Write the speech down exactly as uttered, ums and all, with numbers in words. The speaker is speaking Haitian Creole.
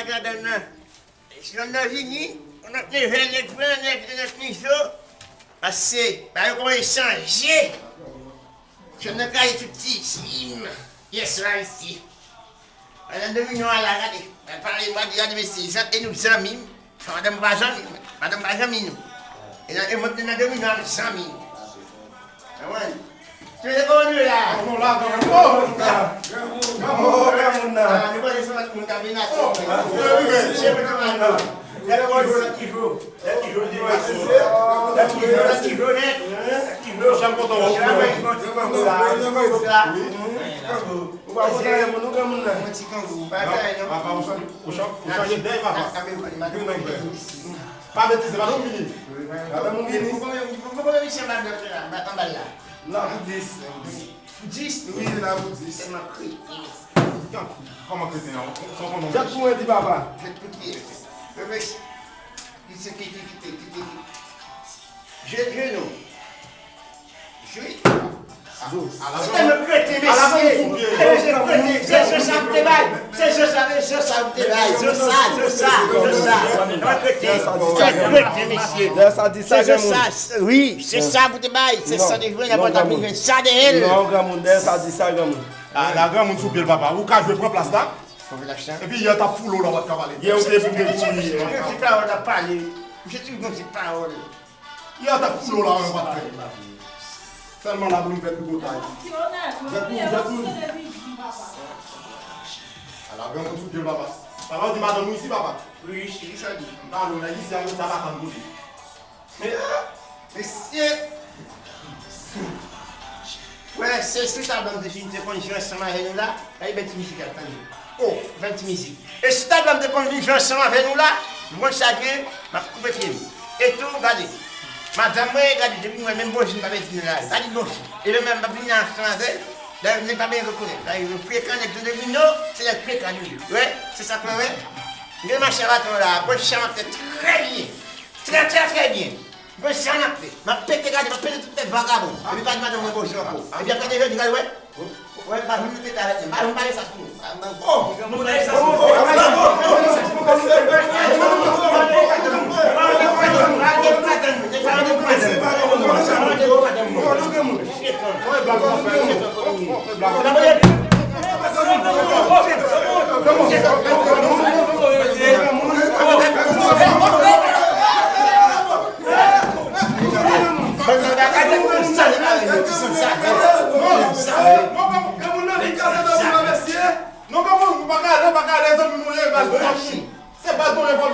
Madanm nan, si yon nan vini, yon nan leve, nèg pran, nèg, nèg mizo, pase, ba yo kòmanse chanje. Chanm nan kraze tout ti jim. Yès la isi. Madanm Domino a la, gade. Mwen pale, mwen di, gade mesye, zan-, e nou zanmi m. Madanm pa zanmi m. Madanm pa zanmi nou. E nan, e mwen nan Domino a zanmi m. Konprann? Se kòman nou ye la? Nou la, granmoun. Oh, granmoun. Granmoun, granmoun nan. Ah, nou pa desann moun k ap menace. Oh, se mwen ki mal nan. Lè ki jou, lè ki jou. Lè ki jou, lè ki jou. Lè ki jou, lè ki jou, nèt. Lè ki jou. Janm kontan wè w, frè. Ou pa kontan wè moun, ou granmoun nan. Mwen ti kangou, pa bay non. Papa, ou chanje, ou chanje, ou chanje dèy, papa. Wi, non, frè. Pa betize, madanm ou vini. Madanm ou vini. Pou konbyen, pou konbyen misye madanm la, anba la? La pou dis. Pou dis? Wi, la pou dis. Tèlman kreten. Kòman kreten an? Sa w konnen? Jèt pou mwen di papa. Jèt pou ki? Bebe, kite, kite, kite, kite, kite. Jèt, jèt nou. Jwi. Ala, se tèlman kreten, mesye. Ala, mesye, kreten. Se je sa pou te bay. Se je sa, se je sa pou te bay. Je sa, je sa, je sa. Tèlman kreten. Tèlman kreten, mesye. Lè sa di sa, se je sa, wi, se sa pou te bay. Se sa de jwenn, apre ta vin jwenn sa de el. Non, granmoun, lè sa di sa, granmoun. A, la granmoun sou pye l, papa. Ou ka jwe pran plas la. Epi yè t ap foule w la, w pa t ka pale. Yè ou te vin te di. Misye toujou gon ti pawòl ap pale. Misye toujou gon ti pawòl. Yè t ap foule w la, w pa t fè. Sèlman la pou m fè tripotay. Jèt pou, jèt pou. Ala granmoun sou pye l, papa. Papa, ou di madanm ou isi, papa? Wi, isi, li sa di. M pale w, nèg isi a, sa pa tann kote. Mesye! Wè, se sou tab la m te fin te konn jwe ansanm avè nou la. Gade bèl ti mizik la, tande. O, bèl ti mizik. E sou tab la m te konn vin jwe ansanm avè nou la. M konn sa gen, m ap koupe pye m. E tou, gade. Madanm mwen, gade, depi mwen menm bonjou m pa mèt di nan lari. Pa di bonjou. E lè menm m ap vin ansanm avè l. Dayè, nèg pa bezwen rekonèt. Dayè, frekan nèg tande vin yo, se nèg frekan nou ye. Wè, se sa k fè, wè. M gen mache a baton la, bon, sa m ap fè trè byen. Trè, trè, trè byen. Bon, sa n ap fè. M ap pete gade, m ap pete tout tèt vagabon. Epi pa di madanm mwen bonjou ankò. Epi apre de jodi, gade, wè. Wè, pa janm mete tèt avèk mwen. Pa janm pale sa sou mwen. Oh! Non, granmoun, granmoun nan vin kase zanmi nan, mesye. Non, granmoun, ou pa ka ale, ou pa ka ale, zanmi nou ye, baz nou ye. Se baz nou ye, fò